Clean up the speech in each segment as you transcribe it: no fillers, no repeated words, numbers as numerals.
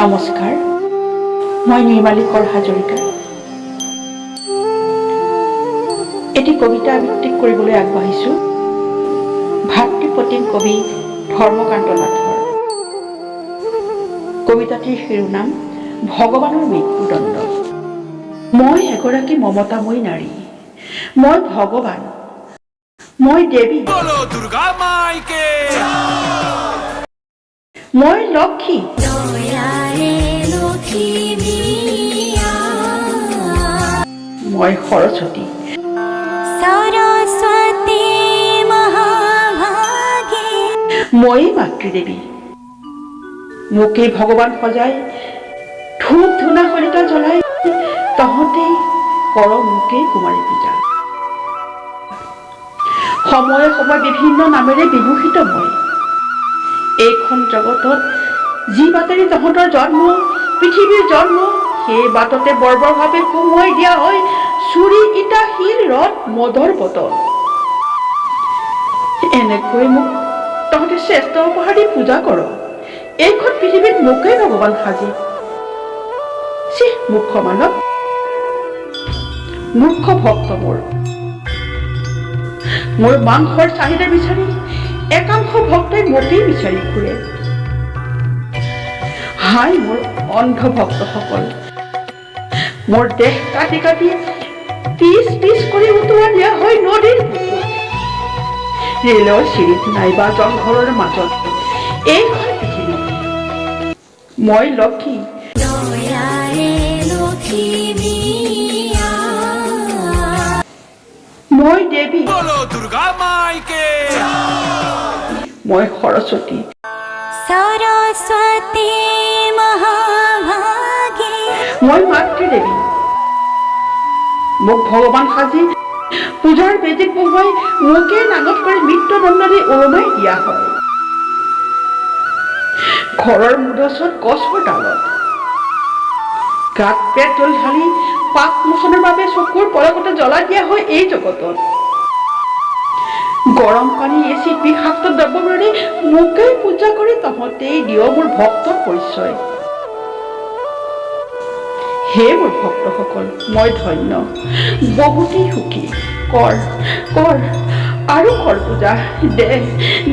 নমস্কাৰ, মই নিৰ্মালী কৰ হাজৰিকা। এটি কবিতা আবৃত্তি কৰিবলৈ আগবাঢ়িছোঁ, ভাতৃপ্ৰতিম কবি ধৰ্মকান্ত নাথৰ। কবিতাটিৰ শিৰোনাম ভগৱানৰ মৃত্যুদণ্ড। মই এগৰাকী মমতাময়ী নাৰী। মই ভগৱান, মই দেৱী। बोलो दुर्गा माई के। মই লক্ষী। দয়াৰে লখিমী। মই সৰস্বতী। সৰস্বতী মহাভাগে। ময়েই মাতৃদেৱী। মোকেই ভগৱান সজাই ধূপ ধূনা শলিতা জ্বলাই তহঁতেই কৰ মোকেই কুমাৰী পূজা। সময়ে সময়ে বিভিন্ন নামেৰে বিভূষিত মই। এইখন জগতত যি বাটেৰে তহঁতৰ জন্ম, পৃথিৱীৰ জন্ম, সেই বাটতে বৰ্বৰভাৱে সুমুৱাই দিয়া হয় চুৰি, ইটা, শিল, ৰদ, মদৰ বটল। এনেকৈ মোক তহঁতে শ্ৰেষ্ঠ উপহাৰ দি পূজা কৰ, এইখন পৃথিৱীত মোকেই ভগৱান সাজি। চিহ, মূৰ্খ মানৱ, মূৰ্খ ভক্ত মোৰ। মোৰ মাংসৰ চাহিদা বিচাৰি একাংশ ভক্তই মোকেই বিচাৰি ফুৰে। হায় মোৰ অন্ধ ভক্তসকল, মোৰ দেহ কাটি কাটি পিচ পিচ কৰি উটুৱাই দিয়া হয় নদীৰ বুকুত, ৰেলৰ চিৰিত নাইবা জংঘলৰ মাজত। এইখন পৃথিৱীত মই লক্ষী। দয়াৰে লখিমী। মই দেৱী। बोलो दुर्गा माई के। মই সৰস্বতী। সৰস্বতী মহাভাগে। মই মাতৃদেৱী। মোক ভগৱান সাজি পূজাৰ বেদীত বহুৱাই মোকে নাঙঠ কৰি মৃত্যুদণ্ড দি ওলমাই দিয়া হয় ঘৰৰ মুধচত, গছৰ ডালত। গাত পেট্ৰল ঢালি পাপ মোচনৰ বাবে চকুৰ পলকতে জ্বলাই দিয়া হয় এই জগতত। গৰম পানী, এচিড, বিষাক্ত দ্ৰব্যবোৰেৰে মোকেই পূজা কৰি তহঁতেই দিয় মোৰ ভক্তৰ পৰিচয়। হে মোৰ ভক্তসকল, মই ধন্য, বহুতেই সুখী। কৰ, কৰ আৰু কৰ পূজা। দে,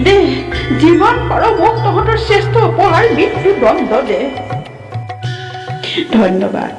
দে, যিমান পাৰ মোক তহঁতৰ শ্ৰেষ্ঠ উপহাৰ মৃত্যুদণ্ড দে। ধন্যবাদ।